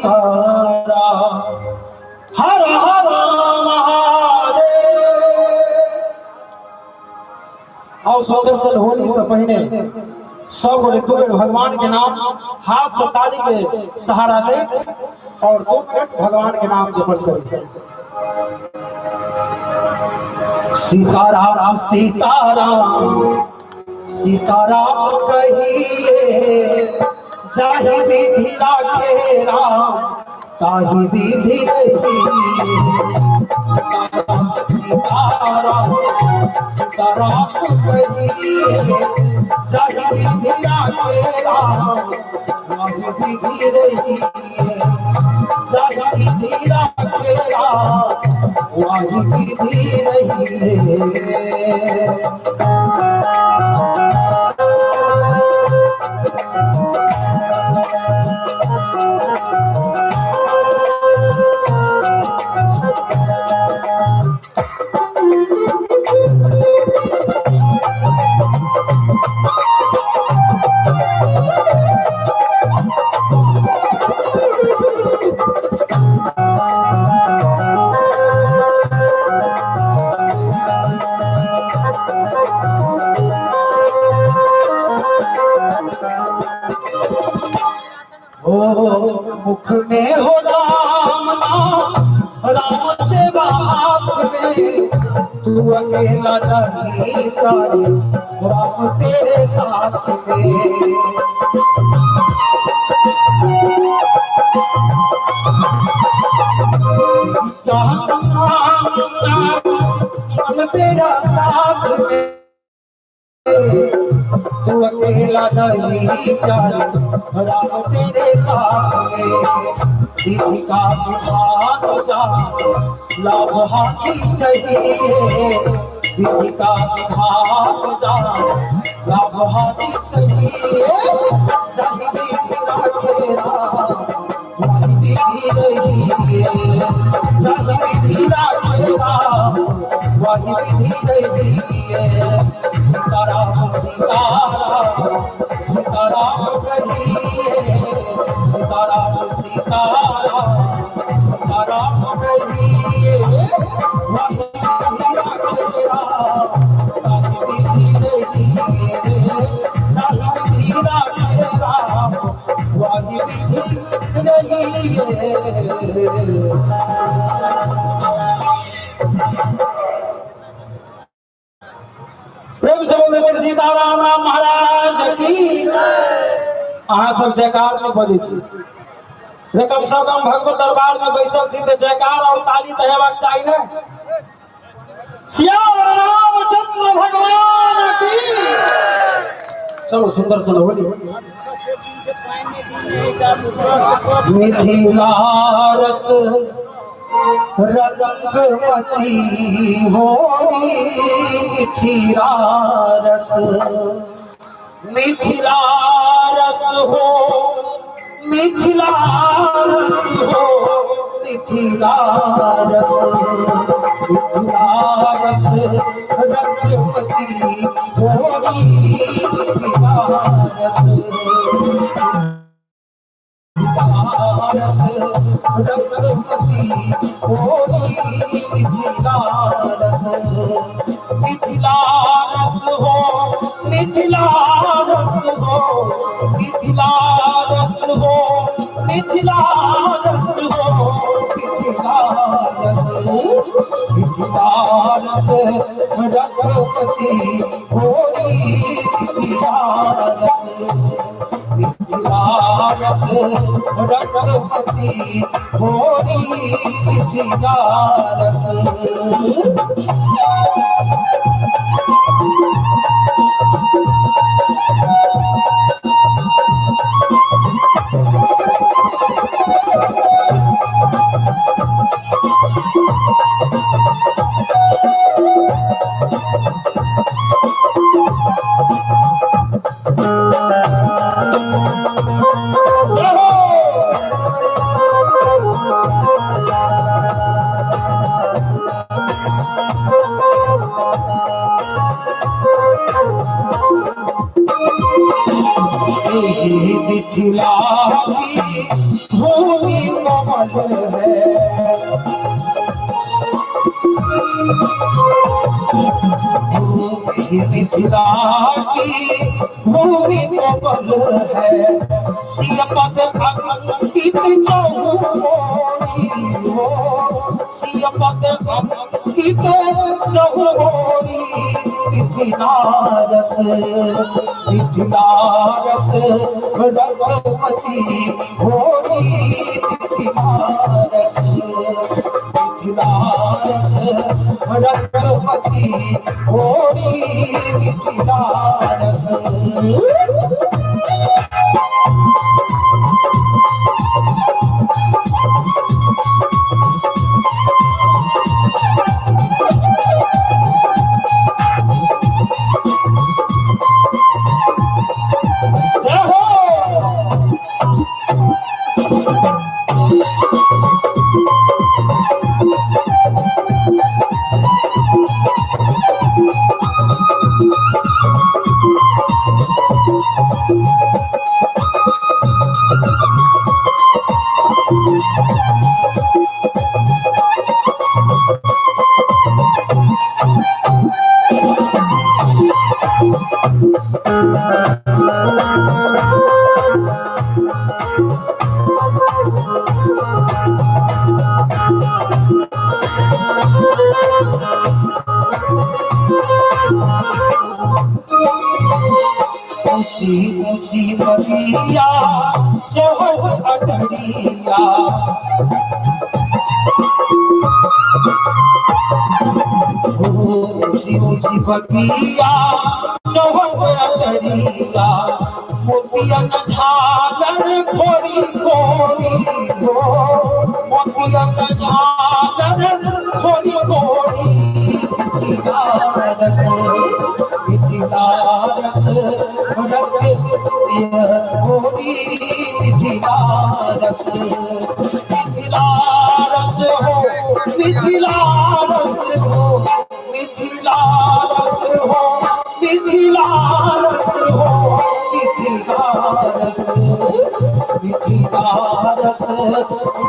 सीताराम, हर हर महादेव। आओ सुंदर सन होली से पहिने सब गोटे दू बेर भगवान के नाम हाथ से ताली के सहारा दे और 2 मिनट भगवान के नाम जपन करें। सीताराम सीताराम सीताराम कहिए, जाहि विधि राखे राम ताहि विधि रहिए। सीताराम सीताराम सीताराम कहिए, जाहि विधि राखे राम ताहि विधि रहिए। जाहि विधि राखे राम वाही विधि रहिए। ओ मुख में हो राम नाम, राम सेवा हाथ में, तू अकेला नहीं करे, राम तेरे साथ में। राम नाम राम तेरा साथ में, तू अकेला नहीं प्यारे, राम तेरे साथ में। विधि का विधान जान, लाभ हानि सही है। विधि का विधान जान, लाभ हानि सही है। जाहि विधि राखे राम वाही विधि रही है। जाहि विधि राखे राम वाही विधि रही है। सीताराम सीताराम सीताराम कहिए, सीताराम सीताराम सीताराम कहिए, वाही विधि राखे राम ताहि विधि रहिए। ताहि विधि राखे राम वाही विधि रहिए। प्रेम से बोले श्री सीताराम राम महाराज की। अहाँ सब जयकार नहीं बजै छी रे। कम से कम भगवत दरबार में बैसल छी तऽ जयकार और ताली तऽ हेबाक चाही ने। सियावर रामचंद्र भगवान की। चलो सुंदर सन होली। मिथिला रस रंग मची होरी, मिथिला रस, मिथिला रस हो, मिथिला रस हो, मिथिला रस, मिथिला रस रंग मची होरी, मिथिला रस, रस रंग मची होरी, मिथिला रस, मिथिला रस हो, मिथिला रस हो, मिथिला रस हो, मिथिला रस हो, मिथिला रस, मिथिला रस रंग मची होरी, मिथिला रस, मिथिला रस रंग मची होरी, मिथिला रस। जय हो। यही मिथिला की भूमि कमल है। यही मिथिला की भूमि कमल है। सियपद अंकित चहुओरी हो, सियपद अंकित चहुओरी, मिथिला रस, मिथिला रस रंगमती होरी, मिथिला रस, मिथिला रस रंगमती होरी, मिथिला रस। जय हो। ऊंची ऊंची बगिया चहु अटरिया, ऊंची ऊंची बगिया चहु अटरिया, मोतियन झालर खोरी खोरी हो, मोतियन झालर खोरी खोरी, मिथिला रस, मिथिला रस रंग होरी, मिथिला रस, मिथिला रस हो, मिथिला रस हो, मिथिला रस हो, मिथिला रस हो, मिथिला रस, मिथिला रस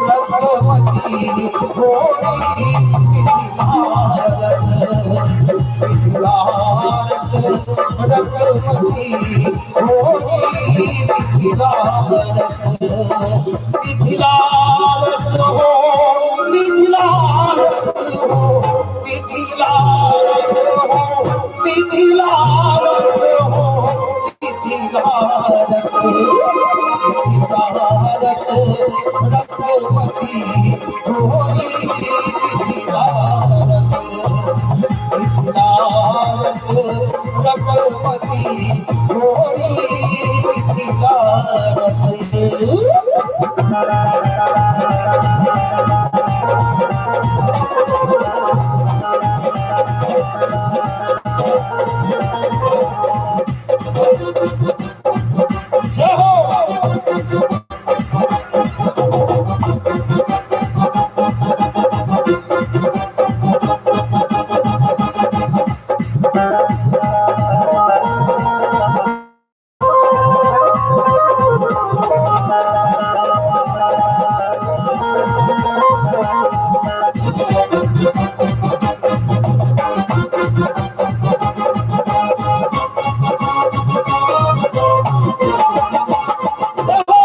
रंगमती होरी, मिथिला रस, मिथिला रस रंगमती होरी, मिथिला रस, मिथिला रस हो, मिथिला रस हो, मिथिला रस हो, मिथिला रस हो, मिथिला रस, मिथिला रस रंगमती होरी, मिथिला रस, मिथिला रस रंगमती होरी, मिथिला रस। जय हो। जय हो।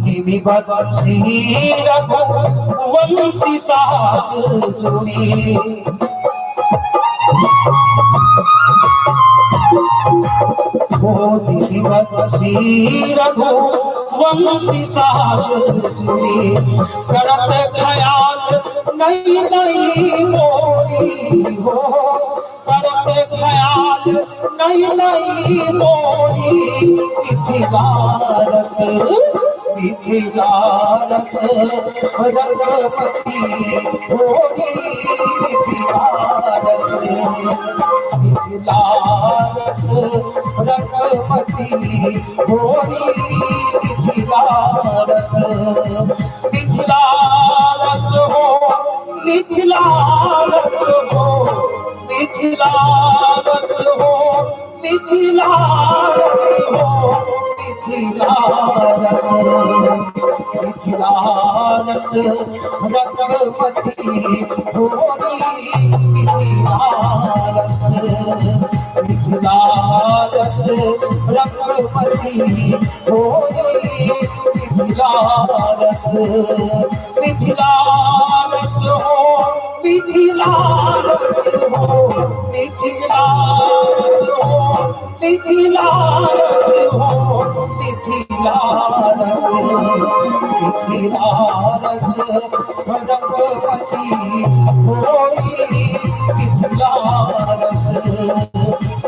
निमिबंसी रघुवंशी साज जुड़ी, हो निमिबंसी रघुवंशी साज जुड़ी, करत ख्याल नई नई मोरी हो, करत ख्याल मची मोरी मिथिला रस, मिथिला रस रंग मची होरी मिथिला रस, मिथिला रस रंग मची होरी मिथिला रस, मिथिला रस हो, मिथिला रस हो, मिथिला रस हो, मिथिला रस हो, मिथिला रस, मिथिला रस रंग मची होरी मिथिला रस, मिथिला रस रंग मची होरी मिथिला रस, मिथिला रस हो, मिथिला रस हो, मिथिला रस हो, मिथिला रस हो, मिथिला रस, मिथिला रस रंग मची होरी मिथिला रस,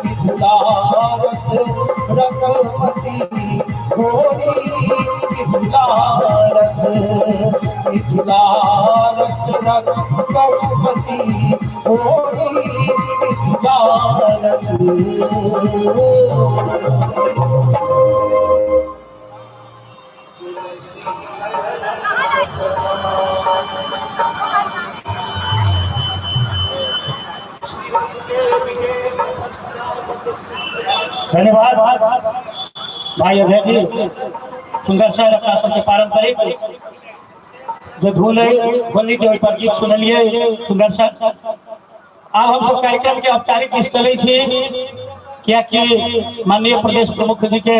मिथिला रस रंग मची होरी मिथिला रस, मिथिला रस रंग मची होरी मिथिला रस। धन्यवाद भाई अभय जी। सुंदर सर अपना सबके पारंपरिक जे धुन है होली के ओहि पर गीत सुनलिए सुंदर सर। आब हम सब कार्यक्रम के औपचारिक दिस चलै छी, कियाकि माननीय प्रदेश प्रमुख जी के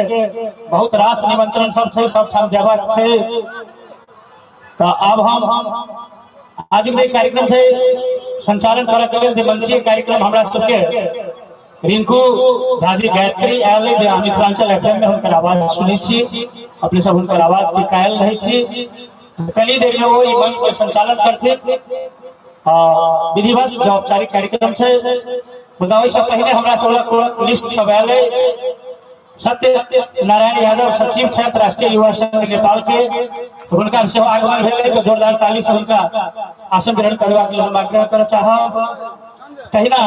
बहुत रास निमंत्रण सब छै, सब ठाम जेबाक छै। तऽ आब हम आजुक जे कार्यक्रम छै संचालन करऽ के लेल जे मंचीय कार्यक्रम हमरा सबके रिंकू झाजी गायत्री आयल जे मिथिलांचल एफएम में हुनकर आवाज सुनै छी, अपने सब हुनकर आवाज के कायल रहै छी। कनी देर में ओ ई मंच के संचालन करथिन। विधिवत जो औपचारिक कार्यक्रम छै, मुदा ओहिसँ पहिने हमरा सब लिस्ट सब आयल अइ। सत्य नारायण यादव सचिव छथि राष्ट्रीय युवा संघ नेपाल के, हुनका सेहो आगमन भेलै तऽ जोरदार ताली से हुनका आसन ग्रहण करबाक लेल हम आग्रह करऽ चाहब। तहिना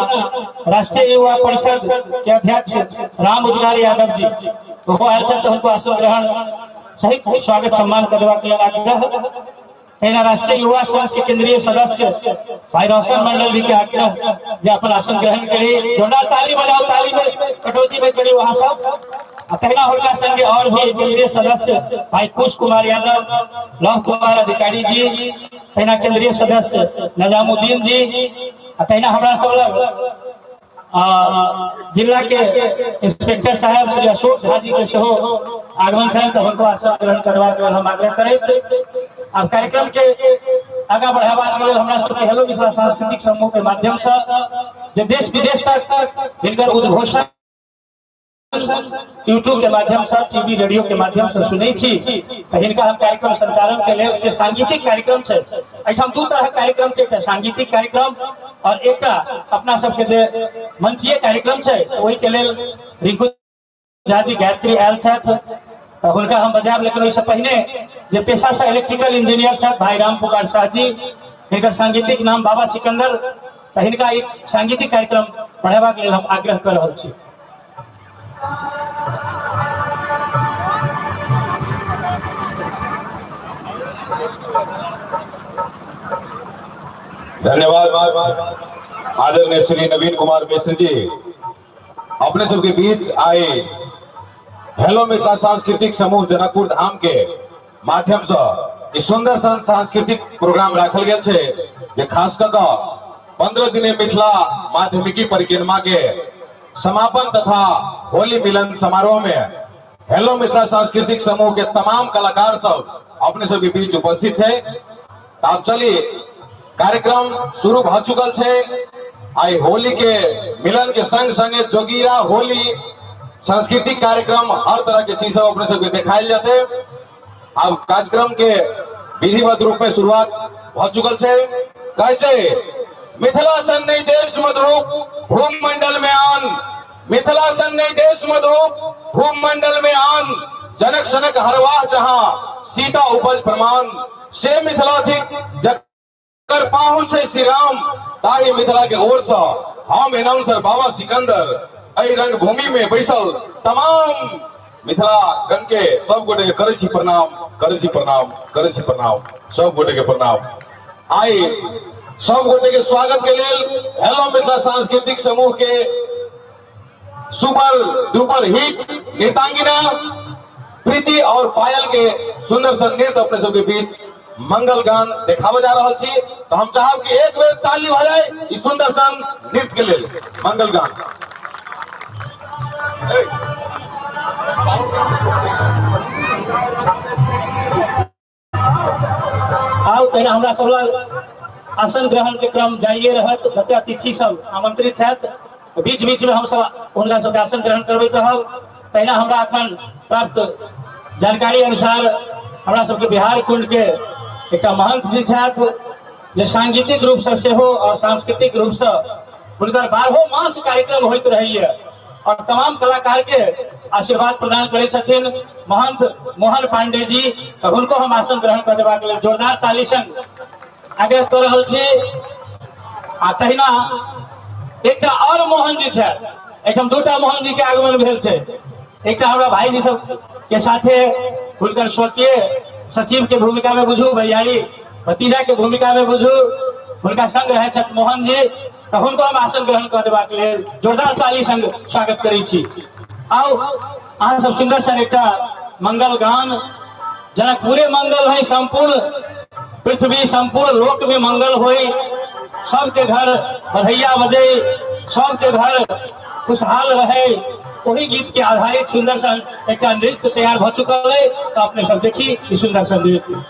राष्ट्रीय युवा परिषद के अध्यक्ष राम उद्गार यादव जी ओहो आयल छथि, हुनको आसन ग्रहण सहित स्वागत सम्मान करबाक लेल आग्रह। तहिना राष्ट्रीय युवा संघ के केंद्रीय सदस्य भाई रोशन मंडल जी के आग्रह जे अपन आसन ग्रहण करी। जोरदार ताली बजाओ, ताली में कटौती में करी वहां सब। आ तहिना हुनका संगे और भी केंद्रीय सदस्य भाई कुश कुमार यादव, लव कुमार अधिकारी जी, तहिना केंद्रीय सदस्य निजामुद्दीन जी, आ तहिना हमरा सब लग जिला के इंस्पेक्टर साहब श्री अशोक झा जी के सेहो आगमन छनि, तऽ हुनको आसन ग्रहण करबाक लेल हम आग्रह करैत आब कार्यक्रम के आगाँ बढ़ेबाक लेल हमरा सबके हेलो मिथिला सांस्कृतिक समूह के माध्यम से जे देश विदेश तक हिनकर उद्घोषण यूट्यूब के माध्यम से, टीवी रेडियो के माध्यम से सुनै छी, तऽ हिनका हम कार्यक्रम संचालन के लेल से सांगीतिक कार्यक्रम छै। एहिठाम दू तरहक कार्यक्रम छै, एकटा सांगीतिक कार्यक्रम और एकटा अपना सबके जे मंचीय कार्यक्रम छै। ओहि के लेल रिंकू झा जी गायत्री आयल छथि, तऽ हुनका हम बजायब। लेकिन ओहिसँ पहिने जे पेशा से इलेक्ट्रिकल इंजीनियर छथि भाई राम पुकार शाह जी, हिनकर सांगीतिक नाम बाबा सिकंदर, तऽ हिनका एक सांगीतिक कार्यक्रम बढ़ेबाक लेल हम आग्रह कऽ रहल छी। धन्यवाद आदरणीय श्री नवीन कुमार मिश्र जी। अपने सबके बीच आए हेलो मिथिला सांस्कृतिक समूह जनकपुर धाम के माध्यम से ई सुंदर सन सांस्कृतिक प्रोग्राम राखल गेल छै, जे खास कऽ कऽ 15 दिने मिथिला माध्यमिकी परिक्रमा के समापन तथा होली मिलन समारोह में हेलो मिथिला सांस्कृतिक समूह के तमाम कलाकार सब अपने सबके बीच उपस्थित है। आब चली कार्यक्रम शुरू भ चुकल छै। आई होली के मिलन के संग संगे जोगीरा होली सांस्कृतिक कार्यक्रम हर तरह के चीज सब अपने सबके देखायल जाते। अब कार्यक्रम के विधिवत रूप में शुरुआत भ चुकल छै। कहै छै मिथिला सन नहीं देश मधुरूप भूमंडल में आन, मिथिला सन नहि देश मधुप भूमंडल में आन, जनक सनक हरवाह जहां सीता उपज प्रमाण, से मिथिला थिक जकर पाहुन छै श्री राम। ताहि मिथिला के ओर से हम एनाउंसर बाबा सिकंदर एहि रंगभूमि में बैसल तमाम मिथिला गण के सब गोटे के करै छी प्रणाम, करै छी प्रणाम, करै छी प्रणाम, सब गोटे के प्रणाम। आइ सब गोटे के स्वागत के लेल हेलो मिथिला सांस्कृतिक समूह के सुपर डुपर हिट नृतांगिना प्रीति और पायल के सुंदर सा नृत्य अपने सबके बीच मंगल गान देखावे जा रहल छी। तो हम चाहब कि एक बेर ताली भऽ जाए ई सुंदर सन नृत्य के लेल मंगल गान। आउ तहिना हमरा सब लग आसन ग्रहण के क्रम जारिए रहत। जते अतिथि सब आमंत्रित छथि बीच बीच में हम सब हुनका सबके आसन ग्रहण करबैत रहब। तहिना हमरा अखन प्राप्त जानकारी अनुसार हमरा सबके बिहार कुंड के एकटा महंत जी छथि जे सांगीतिक रूप से सेहो और सांस्कृतिक रूप से हुनकर 12 मास कार्यक्रम होइत रहैया और तमाम कलाकार के आशीर्वाद प्रदान करै छथिन महंत मोहन पांडे जी। तऽ हुनको हम आसन ग्रहण कऽ देबाक लेल जोरदार ताली संग आग्रह कऽ रहल छी। आ तहिना एकटा और मोहन जी छथि, एहिठाम दूटा मोहन जी के आगमन भेल छै। एकटा हमरा भाईजी सब के साथे हुनकर स्वकीय सचिव के भूमिका में बुझू, भैयारी भतीजा के भूमिका में बुझू, हुनका संग रहै छथि मोहन जी। तऽ हुनको हम आसन ग्रहण कऽ देबाक लेल जोरदार ताली संग स्वागत करै छी। आउ अहाँ सब सुन्दर सन एकटा मंगल गान, जनकपुरे मंगल है, संपूर्ण पृथ्वी संपूर्ण लोक में मंगल होई, सबके घर बधैया बजे, सबके घर खुशहाल रहे, ओही गीत के आधारित सुंदर सन एकटा नृत्य तैयार भऽ चुकल है। तऽ अपने सब देखी ई सुंदर सन नृत्य।